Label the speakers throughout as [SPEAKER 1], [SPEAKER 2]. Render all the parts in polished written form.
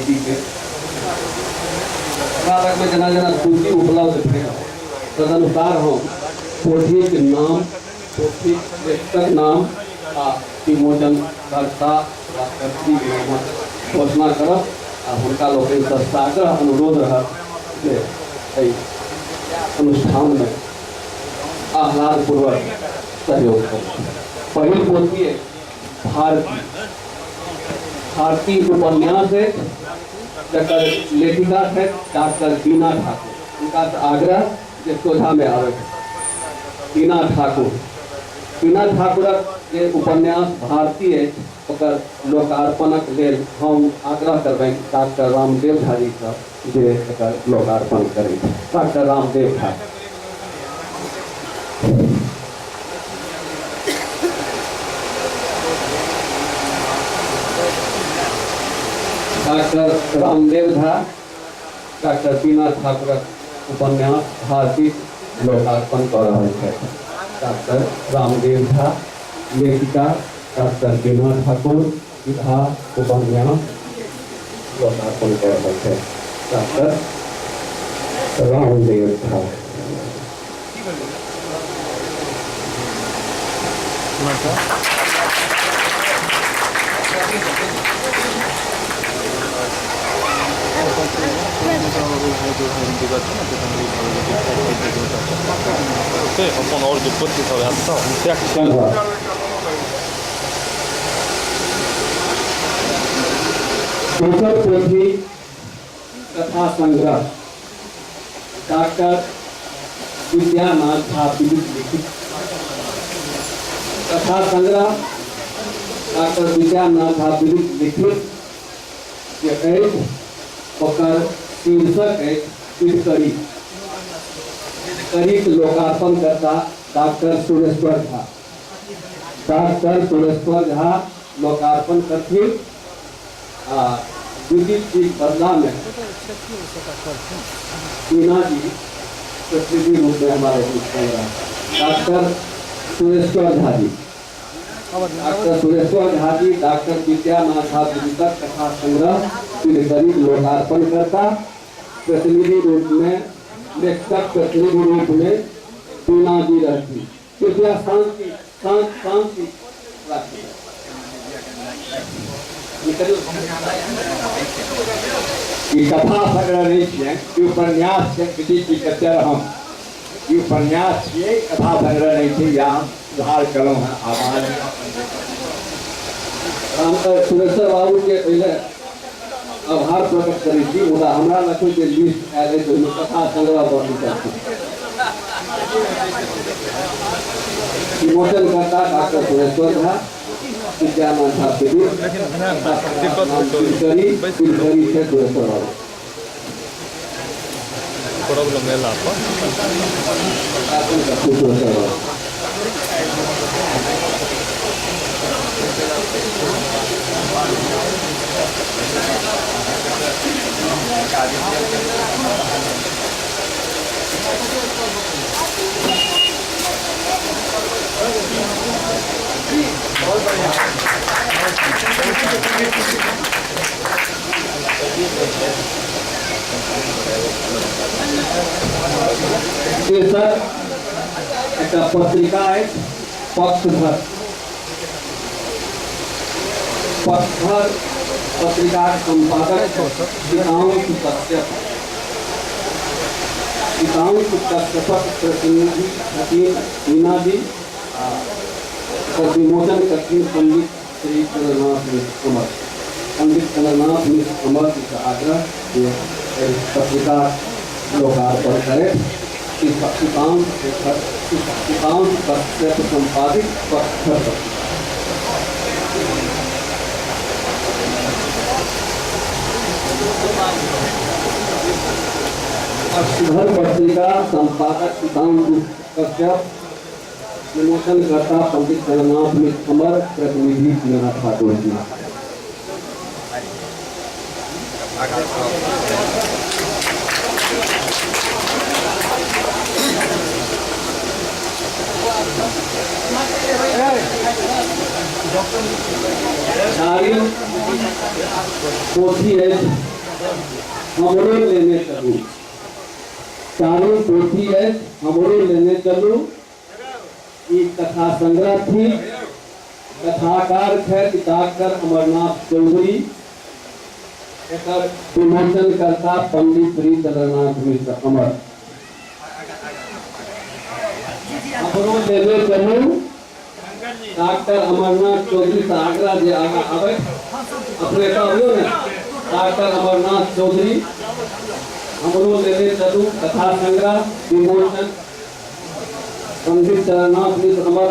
[SPEAKER 1] पोथीके। हमरा लगमे जेना जेना सूची उपलब्ध भेल तदनुसार हम पोथीक नाम, पोथीक लेखकक नाम आ विमोचनकर्ता वा कर्त्रीक नामक घोषणा करब आ हुनका लोकनिसँ साग्रह अनुरोध रहत जे एहि अनुष्ठानमे आह्लादपूर्वक सहयोग करू। पहिल पोथी अछि भारती। भारती उपन्यास अछि जकर लेखिका छथि डॉक्टर बीना ठाकुर। हुनकासँ आग्रह जे सोझामे आबथि। बीना ठाकुर। बीना ठाकुरक जे उपन्यास भारती अछि ओकर लोकार्पणक लेल हम आग्रह करबनि डॉक्टर रामदेव झा जीसँ जे एकर लोकार्पण करथि। Doctor Ramdev Jha. Doctor Ramdev Jha doctor बीना ठाकुरक उपन्यास भारतीक लोकार्पण कऽ रहल छथि। डॉक्टर रामदेव झा, लेखिका डॉक्टर बीना ठाकुर, विधा उपन्यास लोकार्पण कऽ रहल छथि डॉक्टर रामदेव झा।
[SPEAKER 2] अपन आओर जे पत्र सब आयल तऽ
[SPEAKER 1] दोसर पोथी कथा संग्रह डॉक्टर विद्यानाथ झा विदित लिखित कथा संग्रह डॉक्टर विद्यानाथ झा विदित लिखित जे अछि ओकर शीर्षक अछि विधकरी। विधकरीक लोकार्पणकर्ता डॉक्टर सुरेश्वर झा। डॉक्टर सुरेश्वर झा लोकार्पण करथिन आ विदित जीक बदलामे टीना जी प्रतिनिधि रूपमे हमारे बीच संग doctor Sureshwar Jha ji. Doctor Sureshwar Jha ji doctor Vidyanath Jha विदितक कथा संग्रह विधकरीक लोकार्पण करता। प्रतिनिधि रूपमे लेखकक प्रतिनिधि रूपमे टीना जी रहती। कृपया शांति शांत शांति राखी।
[SPEAKER 3] ई कथा संग्रह नहीं छियै, ई उपन्यास छियै। विदित जी कते हम ई उपन्यास छियै, कथा संग्रह नहीं छै। या हम सुधार कलहुँ हैं आवाज।
[SPEAKER 1] हम तऽ सुरेश्वर बाबू के पहिले आभार प्रकट करै छी, मुदा हमरा लग जे लिस्ट आयल अछि ओहिमे कथा संग्रह बड़ लिखल छै। विमोचनकर्ता डॉक्टर सुरेश्वर झा, विद्यानंद झा प्रदीप, विधकरी विधकरी छै सुरेश्वर बाबू।
[SPEAKER 2] प्रॉब्लम एला पर
[SPEAKER 1] सुरेश्वर बाबू। तेसर एकटा पत्रिका अछि पक्षधर। पक्षधर पत्रिकाक संपादक सीतांशु कश्यप। सीतांशु कश्यपक प्रतिनिधि छथिन मीना जी आ एकर विमोचन करथिन पंडित श्री चंद्रनाथ मिश्र कमल। पंडित चंद्रनाथ मिश्र कमल जी से आग्रह जे एहि पत्रिका लोकार्पण करैत। सीतांशु शेखर सीतांशु कश्यप संपादित पक्षधर पत्रिका। पक्षधर पत्रिका संपादक सीतांशु कश्यप, विमोचनकर्ता पंडित चंद्रनाथ मिश्र अमर, प्रतिनिधि मीना ठाकुर जी। चारिम पोथी अछि हमरो लेने चलू। चारिम पोथी अछि हमरो लेने चलू। ई कथा संग्रह थिक। कथाकार छथि डॉक्टर अमरनाथ चौधरी। एकर विमोचनकर्ता पंडित श्री चंद्रनाथ मिश्र अमर। हमरो लेने चलू। डॉक्टर अमरनाथ चौधरी से आग्रह जे आगा आबै, अपने एतऽ अबियौ ने। डॉक्टर अमरनाथ चौधरी, हमरो लेने चलू कथा संग्रह विमोचन पंडित चरणाथ मिश्र अमर।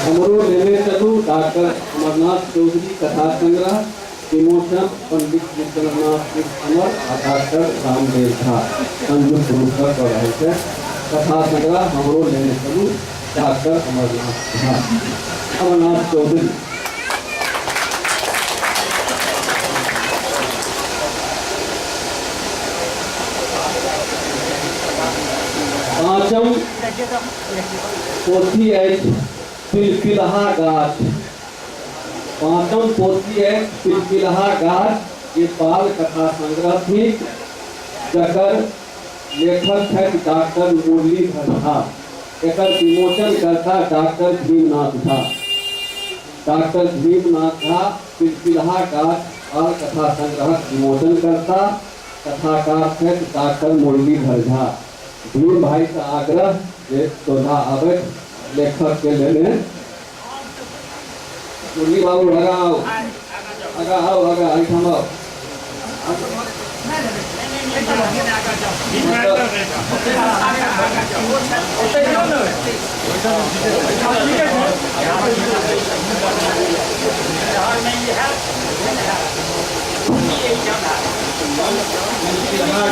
[SPEAKER 1] हमरो लेने चलू डॉक्टर अमरनाथ चौधरी कथा संग्रह विमोचन पंडित चंद्रनाथ मिश्र अमर आ डॉक्टर रामदेव झा संयुक्त रूपसँ कऽ रहल छथि। कथा संग्रह हमरो लेने चलू, डॉक्टर अमरनाथ झा, अमरनाथ चौधरी। पाँचम पोथी अछि पिलपिलहा गाछ। पाँचम पोथी अछि पिलपिलहा गाछ, जे बाल कथा संग्रह थिक, जकर लेखक छथि डॉक्टर मुरलीधर झा। एकर विमोचनकर्ता डॉक्टर भीमनाथ झा। डॉक्टर भीमनाथ झा पिलपिलहा गाछ बाल कथा संग्रहक विमोचनकर्ता, कथाकार छथि डॉक्टर मुरलीधर झा। भीम भाइसँ आग्रह जे सोझा आबथि लेखकके लेने। मुरली बाबू आगा आउ, आगा आउ, आगा एहिठाम आउ।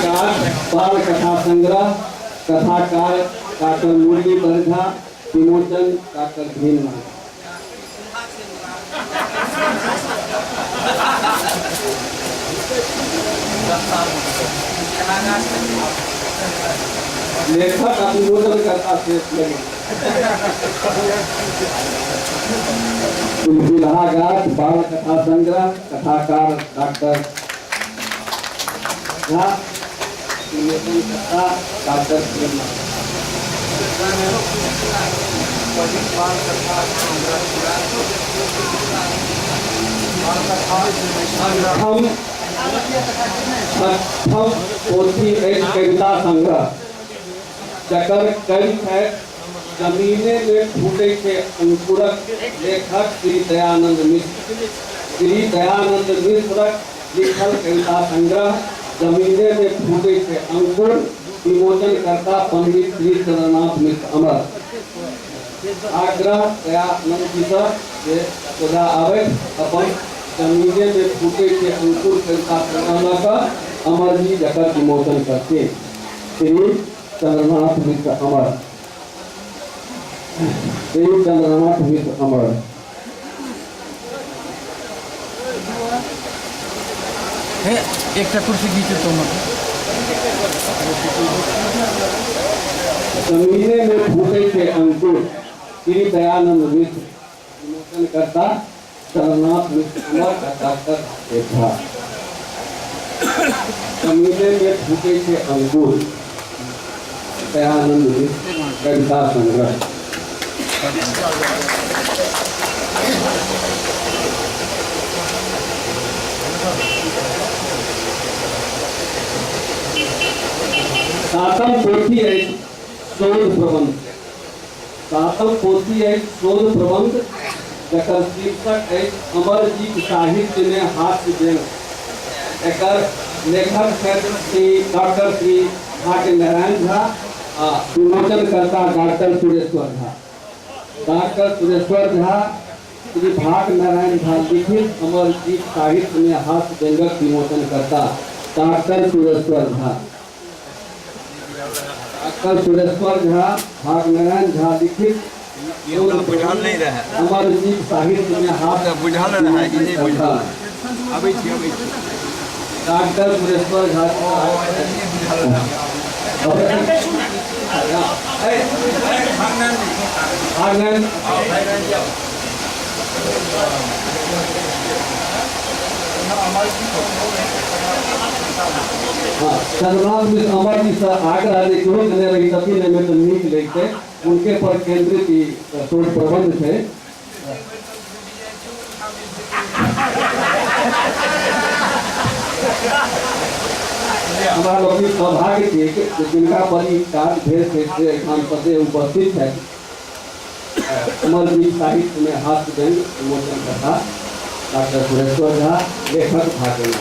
[SPEAKER 1] गाछ बाल कथा संग्रह, कथाकार डॉक्टर मुरलीधर झा, विमोचन डॉक्टर भीमनाथ। लेखक आ विमोचनकर्ता से लगे। पिलपिलहा गाछ बाल कथा संग्रह, कथाकार डॉक्टर झा, विमोचनकर्ता डॉक्टर भीमनाथ। हम छठम पोथी अछि कविता संग्रह, जकर कवि छथि जमीने मे फूटै छै अंकुरक लेखक श्री दयानंद मिश्र। श्री दयानंद मिश्रक लिखल कविता संग्रह जमीने मे फूटै छै अंकुर, विमोचनकर्ता पंडित श्री चंद्रनाथ मिश्र अमर। आग्रह दयानंद जी सँ जे सोझा आबथि, अपन जमीने मे फूटै छै अंकुर कविता संग्रह लऽ कऽ अमर जी जकर विमोचन करथिन। श्री चंद्रनाथ मिश्र अमर। श्री चंद्रनाथ मिश्र अमर।
[SPEAKER 4] हे एकटा कुर्सी घीचू तो मत।
[SPEAKER 1] जमीने में फूटे छै अंकुर, श्री दयानंद मिश्र, विमोचनकर्ता चंद्रनाथ मिश्र अमर आ डॉक्टर झा। जमीने में फूटे छै अंकुर, दयानंद मिश्र, कविता संग्रह। सातम पोथी अछि शोध प्रबंध। सातम पोथी अछि शोध प्रबंध, जकर शीर्षक अछि अमरजीक साहित्य में हास्य व्यंग। एकर लेखक छथि श्री डॉक्टर श्री भाग्य नारायण झा आ विमोचनकर्ता डॉक्टर सुरेश्वर झा। डॉक्टर सुरेश्वर झा श्री भाग्य नारायण झा लिखित अमरजीत साहित्य में हास्य व्यंगक विमोचनकर्ता डॉक्टर सुरेश्वर झा। डॉक्टर सुरेश्वर झा भाग्य नारायण झा लिखित
[SPEAKER 3] बुझल नहीं रहे
[SPEAKER 1] अमरजीत साहित्य में हास्य
[SPEAKER 3] बुझल रहे, ई नहीं बुझल। अबै छी अबै छी।
[SPEAKER 1] डॉक्टर सुरेश्वर झा। भागन। हाँ, चंद्रनाथ मिश्र अमर जी से आग्रह जे केओ देने रही तथिन, एहिमे तऽ नीक लगितै। हुनके पर केंद्रित ई शोध प्रबंध छै। हमरा लोकनिक सौभाग्य थिक जे जिनका पर ई काज भेल छै से एहिठाम सदैव उपस्थित छथि। अमर जी साहित्य में हास्य व्यंग्य विमोचन कथा, डॉक्टर सुरेश्वर झा, लेखक भागेन्द्र।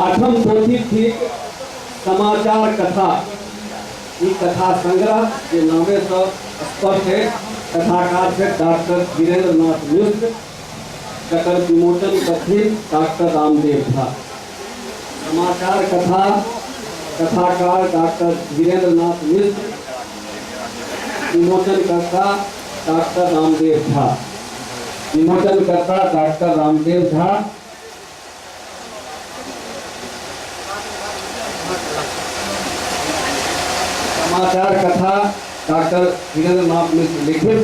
[SPEAKER 1] आठम पोथी थिक समाचार कथा। ई कथा संग्रह जे नामे से स्पष्ट है। कथाकार छथि डॉक्टर धीरेन्द्र नाथ मिश्र, जकर विमोचन करथिन डॉक्टर रामदेव झा। समाचार कथा, कथाकार doctor Dhirendra Nath Mishra, विमोचनकर्ता doctor Ramdev Jha. विमोचनकर्ता doctor Ramdev Jha. समाचार कथा डॉक्टर धीरेन्द्र नाथ मिश्र लिखित,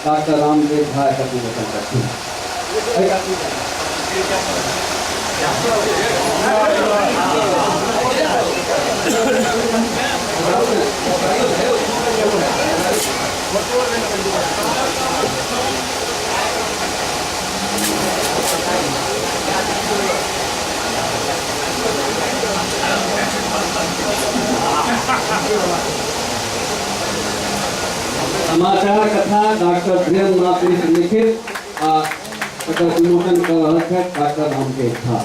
[SPEAKER 1] डॉक्टर रामदेव झा एकर विमोचन करथिन। समाचार कथा डॉक्टर धीरेन्द्र नाथ मिश्र लिखित आ एकर विमोचन कऽ रहल छथि डॉक्टर रामदेव झा।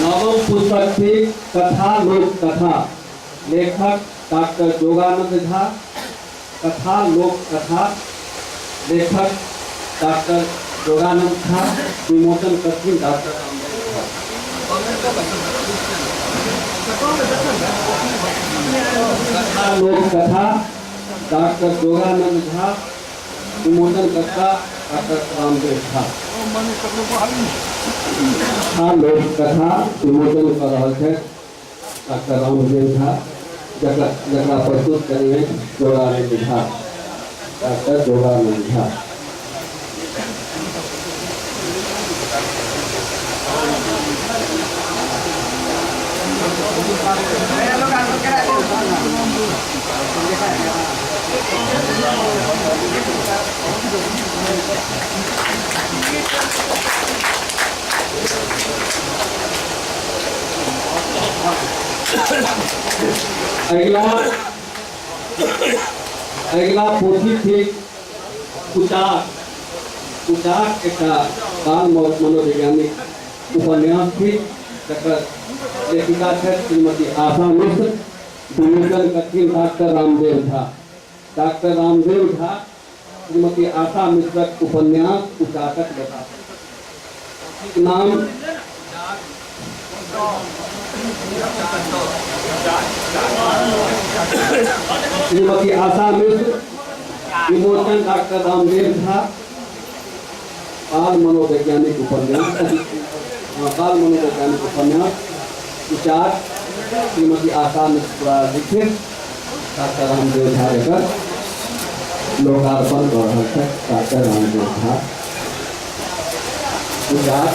[SPEAKER 1] नवम पुस्तक थिक कथा लोक कथा, लेखक डॉक्टर योगानंद झा। कथा लोक कथा, लेखक डॉक्टर योगानंद झा, विमोचन करथिन डॉक्टर रामदेव झा। कथा लोक कथा डॉक्टर योगानंद झा, विमोचन कर्ता डॉक्टर रामदेव झा। कथा लोक कथा विमोचन कऽ रहल छथि डॉक्टर रामदेव झा, जकरा जकरा प्रस्तुत करेंगे योगानंद झा, डॉक्टर योगानंद झा। अगिला अगिला पोथी थिक कुचाक। कुचाक एकटा बाल मनोवैज्ञानिक उपन्यास थिक, जकर लेखिका छथि श्रीमती आशा मिश्र। विमोचन करथिन डॉक्टर रामदेव झा। डॉक्टर रामदेव झा श्रीमती आशा मिश्रक उपन्यास कुचाकक कथा नाम। श्रीमती आशा मिश्र, विमोचन डॉक्टर रामदेव झा। बाल मनोवैज्ञानिक उपन्यास, हाँ, बाल मनोवैज्ञानिक उपन्यास विचार, श्रीमती आशा मिश्र द्वारा लिखित, डॉक्टर रामदेव झा एकर लोकार्पण कऽ रहल छथि। डॉक्टर रामदेव झा, विचार।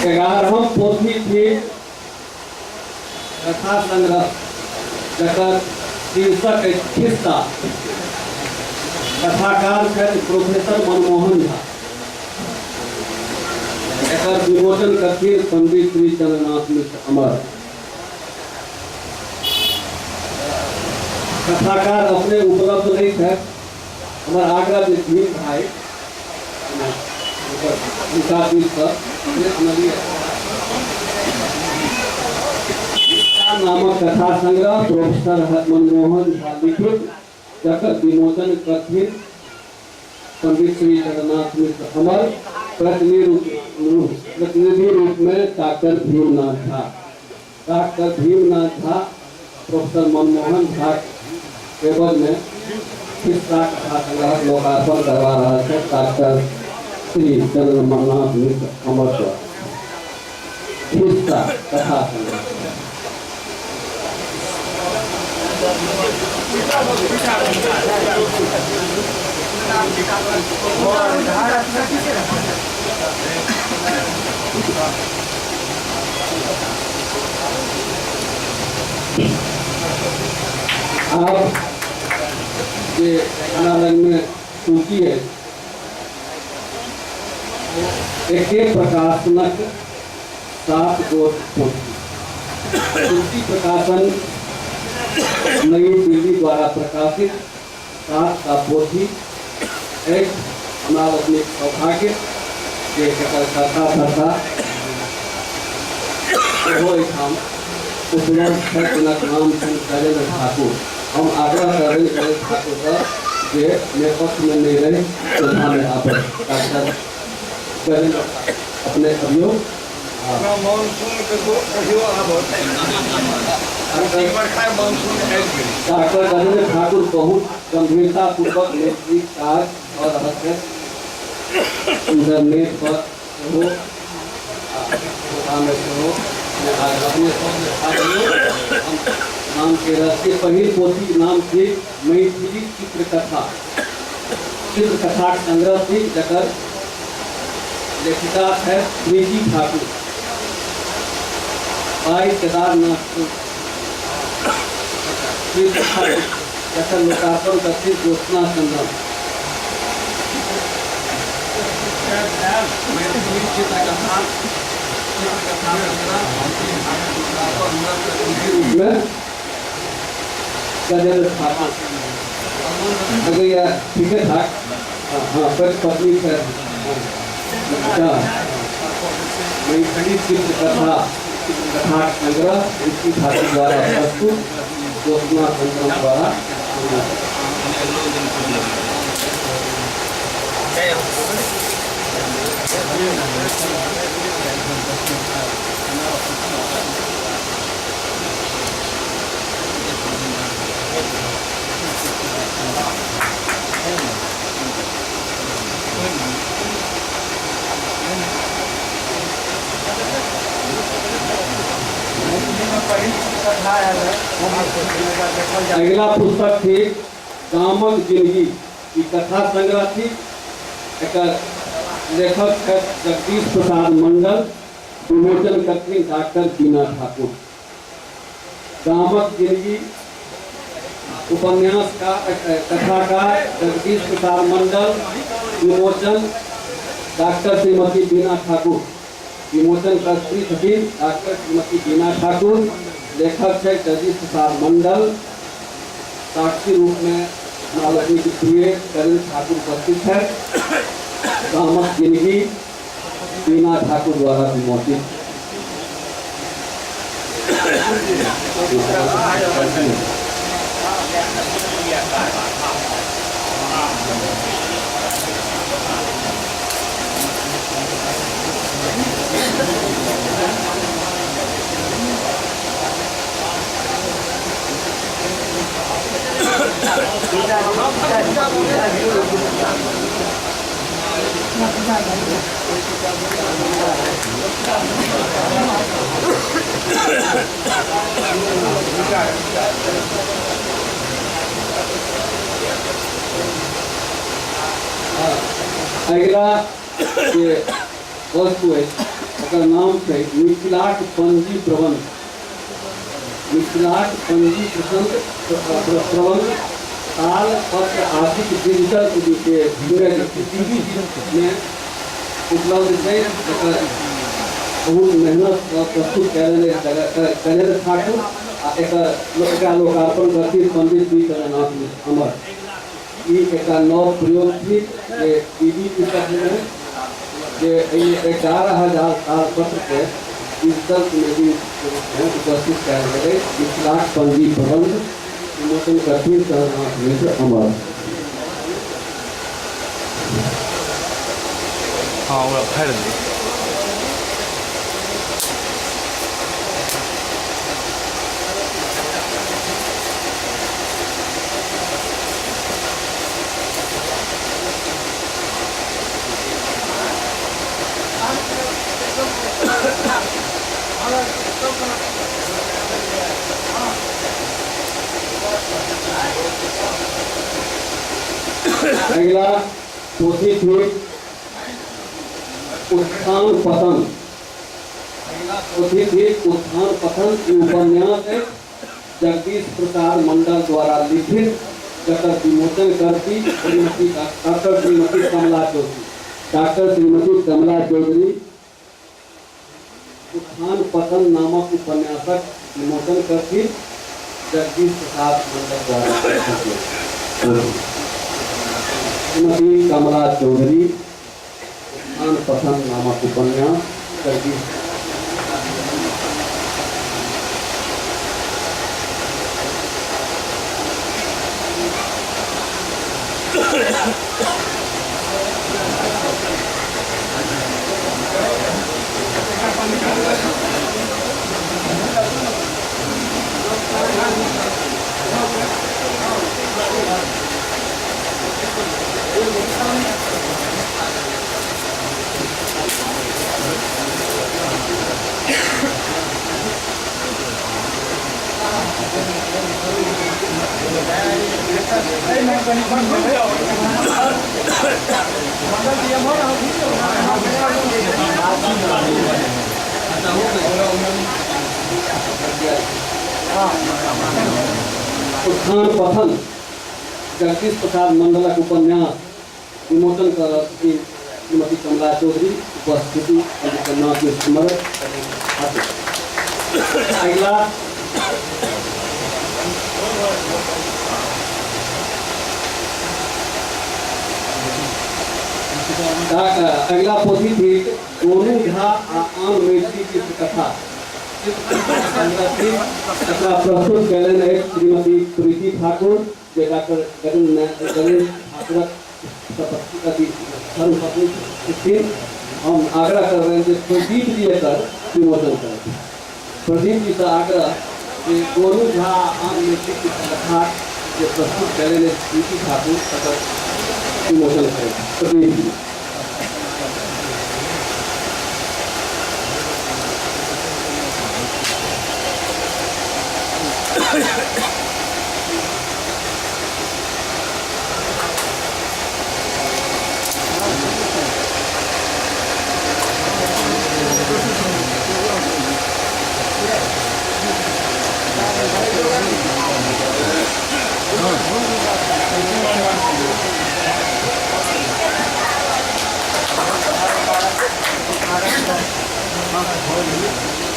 [SPEAKER 1] 11म पोथी थिक कथा संग्रह, जकर शीर्षक अछि खिस्सा। कथाकार छथि प्रोफेसर मनमोहन झा। एकर विमोचन करथिन पंडित श्री चंद्रनाथ मिश्र अमर। कथाकार अपने उपलब्ध नहीं छथि। हमर आग्रह जे भीम भाई हुनका दिससँ नामक कथा संग्रह प्रोफेसर मनमोहन झा लिखित, जकर विमोचन करथिन पंडित श्री जगन्नाथ मिश्र अमर, प्रतिनिधि रूप में doctor Bhimnath Jha. Doctor Bhimnath Jha professor Manmohan Jha table में खिस्सा कथा संग्रह लोकार्पण करवा रहा है डॉक्टर श्री चंद्रनाथ मिश्र अमर द्वारा खिस्सा कथा संग्रह। आब जे हमरा लगमे सूची है, एके प्रकाशनक 7 गोट पोथी, सूची प्रकाशन नई दिल्ली द्वारा प्रकाशित 7 टा पोथी अछि। हमरा लोकनिक सौभाग्य जे एकर कर्ता धर्ता सेहो एहिठाम उपलब्ध छथि, जिनक नाम छनि गजेन्द्र ठाकुर। हम आग्रह करबनि गजेन्द्र ठाकुरसँ जे नेपथ्यमे नहि रहि सोझामे आबथि। डॉक्टर गजेन्द्र ठाकुर, अपने अबियौ। डॉक्टर गजेन्द्र ठाकुर बहुत गंभीरतापूर्वक मैथिली कार्य कऽ रहल छथि। इंटरनेट पर सेहो सोझामे सेहो अपने सब हम नाम के रहल पहिल पोथी नाम थिक मैथिली चित्रकथा। चित्रकथाक संग्रह थिक, जकर लेखिका छथि प्रीति ठाकुर। भाई केदारनाथ प्रीति ठाकुर, जकर लोकार्पण करथिन ज्योत्सना चंद्रन। मैथिली चित्रकथा रूपमे गजेन्द्र ठाकुर अगर ठीके ठाक। हाँ, पत्नी छथि। अच्छा, मैथिली चित्रकथा कथाक संग्रह ऋषि ठाकुर द्वारा प्रस्तुत, ज्योत्सना चंद्रन द्वारा। अगिला पुस्तक थिक गामक जिंदगी। ई कथा संग्रह थिक। एकर लेखक छथि जगदीश प्रसाद मंडल, विमोचन करथिन डॉक्टर बीना ठाकुर। गामक जिंदगी उपन्यास का कथाकार जगदीश प्रसाद मंडल, विमोचन डॉक्टर श्रीमती बीना ठाकुर। विमोचन कर्त्री छथिन डॉक्टर श्रीमती बीना ठाकुर, लेखक छथि जगदीश प्रसाद मंडल। साक्षी रूप में हमरा लोकनिक प्रिय करण ठाकुर उपस्थित छथि। गामक जिंदगी बीना ठाकुर द्वारा विमोचित। अगिला जे वस्तु अछि ओकर नाम छै मिथिलाक पंजी प्रबंध। मिथिलाक पंजी प्रबंध ताल पत्र आदिक डिजिटल में उपलब्ध छै, जकर बहुत मेहनतसँ प्रस्तुत कयल गजेन्द्र ठाकुर आ एकर एकरा लोकार्पण करथिन पंडित श्री चन्द्रनाथ मिश्र अमर। ई एकटा नव प्रयोग थिक जे पीडी पुस्तकमे जे एहिमे 11,000 ताड़पत्रके डिजिटल इमेजिंग रूपमे उपस्थित कयल गेल अछि। मिथिलाक पंजी प्रबंध विमोचन करथिन चन्द्रनाथ मिश्र अमर।
[SPEAKER 2] हँ, ओकरा फाड़ि दियौ।
[SPEAKER 1] अगिला पोथी थिक उत्थान पतन। अगिला पोथी थिक उत्थान पतन। ई उपन्यास अछि जगदीश प्रसाद मंडल द्वारा लिखित, जकर विमोचन करती श्रीमती डॉक्टर श्रीमती कमला चौधरी। डॉक्टर श्रीमती कमला चौधरी उत्थान पतन नामक उपन्यासक विमोचन करथिन, जगदीश प्रसाद मंडल द्वारा। श्रीमती कमला चौधरी उत्थान पतन नामक उपन्यास जगदीश। उत्थान पतन जगदीश प्रसाद मंडलक उपन्यास विमोचन कर श्रीमती कमला चौधरी। उपस्थिति स्मरण। अगिला अगिला पोथी थिक गोनू झा आ आन मैथिली चित्रकथा। एकरा प्रस्तुत कयलनि अछि श्रीमती प्रीति ठाकुर, जे डॉक्टर गगन ठाकुरक धर्मपत्नी छथिन। हम आग्रह करबनि जे प्रदीप जी एकर विमोचन करथि। प्रदीप जीसँ आग्रह जे गोनू झा आन मैथिली चित्रकथा जे प्रस्तुत कयलनि अछि प्रीति ठाकुर, तकर विमोचन करथि प्रदीप जी।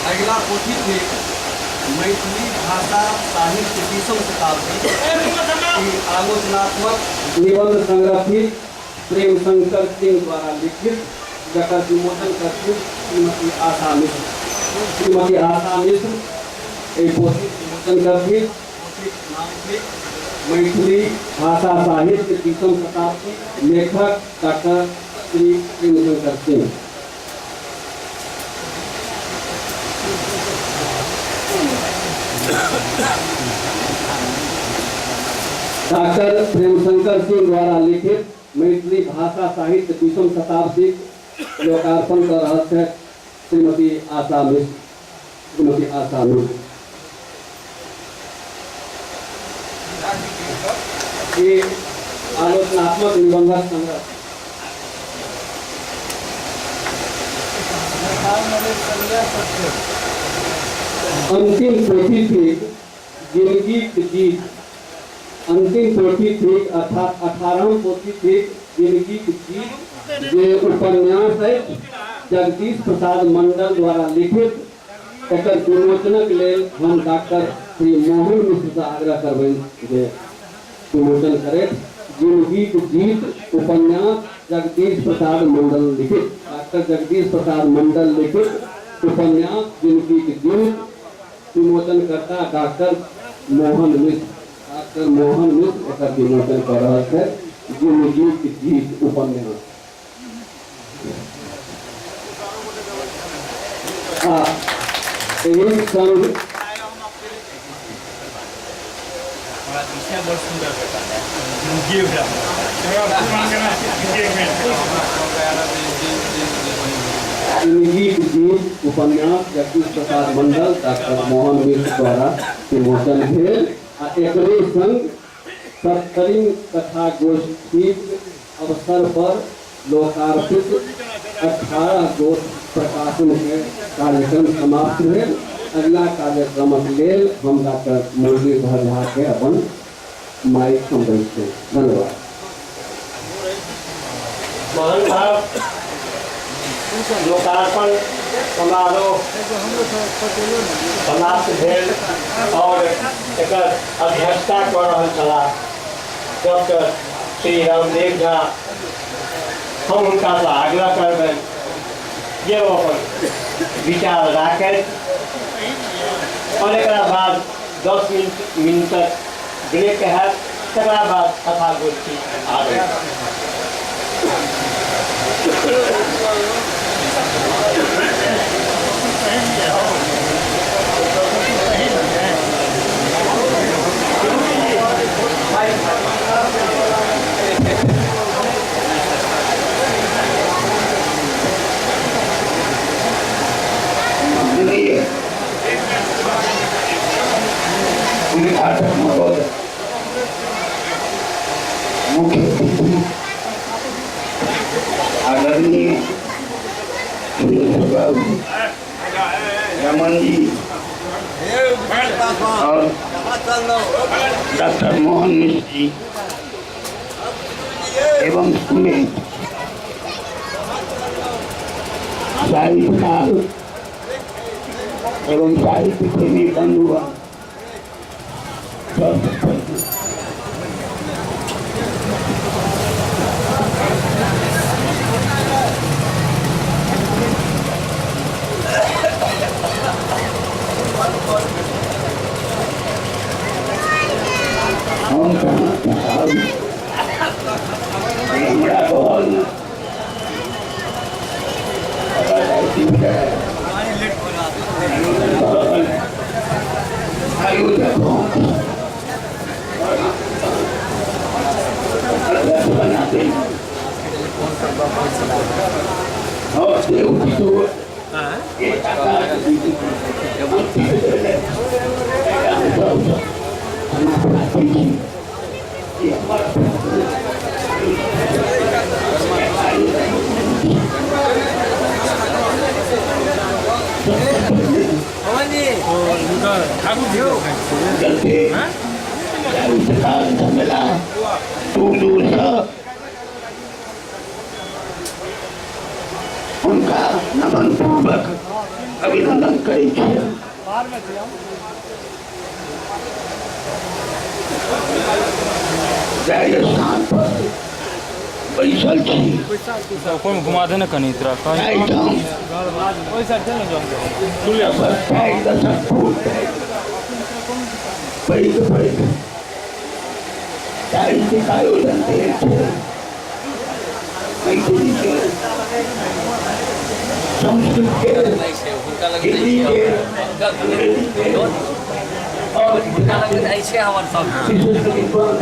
[SPEAKER 5] अगिला पोथी थिक मैथिली भाषा साहित्य 20म शताब्दी, ई आलोचनात्मक
[SPEAKER 1] निबंध संग्रह थिक प्रेम शंकर सिंह द्वारा लिखित, जकर विमोचन करथिन श्रीमती आशा मिश्र। श्रीमती आशा मिश्र एहि पोथीक विमोचन करथिन। पोथीक नाम थिक मैथिली भाषा साहित्य 20म शताब्दी, लेखक डॉक्टर श्री प्रेम शंकर सिंह। डॉक्टर प्रेमशंकर सिंह द्वारा लिखित मैथिली भाषा साहित्य 20म शताब्दी लोकार्पण कर रहल छथि श्रीमती आशा मिश्र। श्रीमती आशा मिश्र। ई आलोचनात्मक निबंधक संग्रह। अंतिम पोथी थिक जिनगीक गीत। अंतिम पोथी थिक अर्थात 18म पोथी थिक जिनगीक गीत, जे उपन्यास अछि जगदीश प्रसाद मंडल द्वारा लिखित, एकर विमोचनक लेल हम डॉक्टर श्री मोहन मिश्र से आग्रह करबनि जे विमोचन करैत। जिंदगीक जीत उपन्यास जगदीश प्रसाद मंडल लिखित, डॉक्टर जगदीश प्रसाद मंडल लिखित उपन्यास जिंदगीक जीत, विमोचन करता डॉक्टर मोहन मिश्र। डॉक्टर मोहन मिश्र एकर विमोचन कऽ रहल छथि, जिंदगीक जीत उपन्यास। आ एहि संग जिंदगीक जीत उपन्यास जगदीश प्रसाद मंडल डॉक्टर मोहन मिश्र द्वारा विमोचन भेल आ एकरे संग सत्तरिम कथा गोष्ठीक अवसर पर लोकार्पित 18 गोट प्रकाशन के कार्यक्रम समाप्त भेल। अगिला कार्यक्रमक लेल हम डॉक्टर मुरलीधर झा के अपन माइक सौंपै छी। धन्यवाद।
[SPEAKER 6] मोहन साहब, लोकार्पण समारोह समाप्त भेल और एकर अध्यक्षता कऽ रहल छलाह डॉक्टर श्री रामदेव झा। हम हुनकासँ आग्रह करबनि जे ओ अपन विचार राखथि और एकरा बाद 10 मिनटक ब्रेक हैत, तकरा बाद कथा गोष्ठी आबै।
[SPEAKER 3] उद्घाटक महोदय, मुख्य अतिथि आदरणीय सुरेश बाबू, रमन जी और डॉक्टर मोहन मिश्र जी एवं सुमेध साहित्यकार एवं साहित्य प्रेमी बंधुगण, हम कहाँ चाहब हमरा कहल आयोजक अध्यक्ष बनाते और देव दूर दूर से उनका नमन पूर्वक अभिनंदन करै छियै। जाहि स्थान पर बैसल छी
[SPEAKER 2] ओकरोमे घुमा दे ने कनि तोरा
[SPEAKER 3] ताहिठाम
[SPEAKER 2] ओहि साइड चल ने जाउ।
[SPEAKER 3] लगभग 4 दशक पूर्व पैघ पैघ साहित्यिक आयोजन भेल छै। मैथिली के, संस्कृत के, हिंदी के, अंग्रेजी के और विशेष विद्वान।